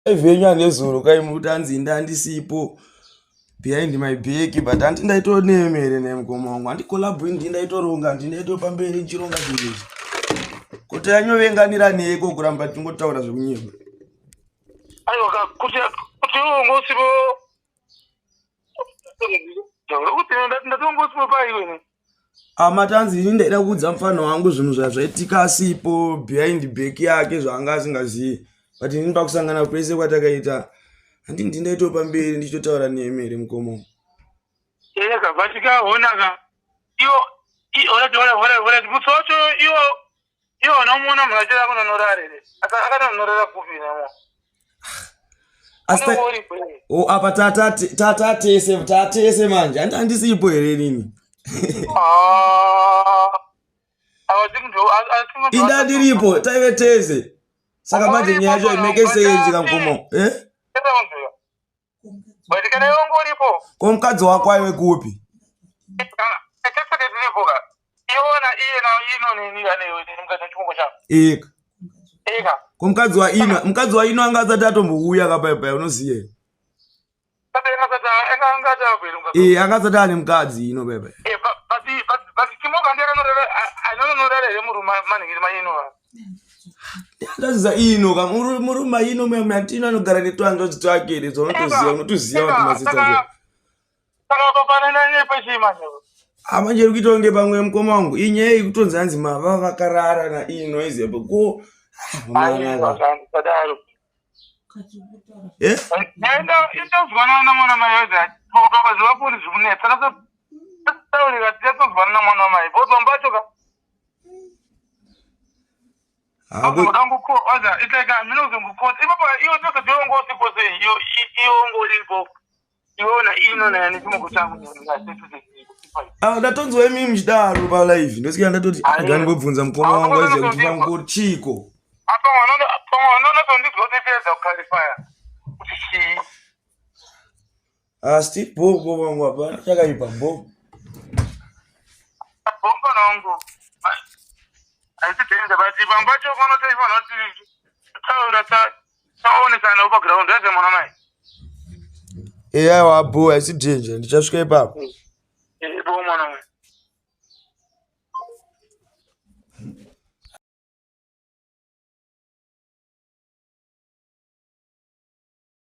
Live yenyu anezuro kai mukuti hanzi ndandisipo behind my back but hanti ndaitoneme here naye mukoma wangu handi collab ndi ndaitoronga handi ndaitopamberi ndichironga zvinhu izvi kuti yanyovenganira neiko kuramba tingotaura zvekunyeba. Aiwa ka kuti kuti ungosipo kuti ndatongotsipo paiwe. Amatanzi ini ndaida kuudza mufana wangu zvinhu zvazvaitika asipo behind back yake zvaanga asingazivi but ini pakusangana kwese kwatakaita handi ndi ndaito pamberi ndichitotaura nemi here mukoma. Eka but kaona ka iyo alright alright alright musi wacho iyo Iwo unomuona munhu achida kunonorara here? Akanonorara kupi nemo? Asi oh, apa tatatese tatese manje handi handisipo here inini? Ah, Inda ndiripo taive tese saka manje nyaya yacho haimeke sense kamkomo eh? But kana iwe wanga uripo. Ko mukadzi wako aiwe kupi? Tese tiripo ka. Iona iye na ino neni ane iwe neni mukadzi wechimoko changu. Eka. Eka. Ko mukadzi wa ino, mukadzi wa ino anga asati atombouya ka paya paya unoziva here? Eh, anga asati ane mukadzi ino paya paya. Eh, but but but chimoka ndiye akanorara anonorara here murume manhingi maino. Ndazviza ino ka murume ino muya muya tino anogara netwanzvadzi twake here zvaunotoziva unotoziva kuti mazita saka Ah, manje iri kuita kunge pamwe mukoma wangu iyi nyaya iyi kutonzi hanzi mava vakarara naino izepo ko ah, eh? Ah, ndatonzwa imi muchidaro palive ndosika ndatoti aga ndingobvunza mukoma wangu aiziva kuti vangori chiiko. Ah, still bho mukoma wangu hapana chakaipa bho. Mukoma wangu haisi danger but pamwe pacho panotoifanira kuti taura taonesana paground yaze mwana mai. Eya wabho haisi danger ndichasvika ipapo.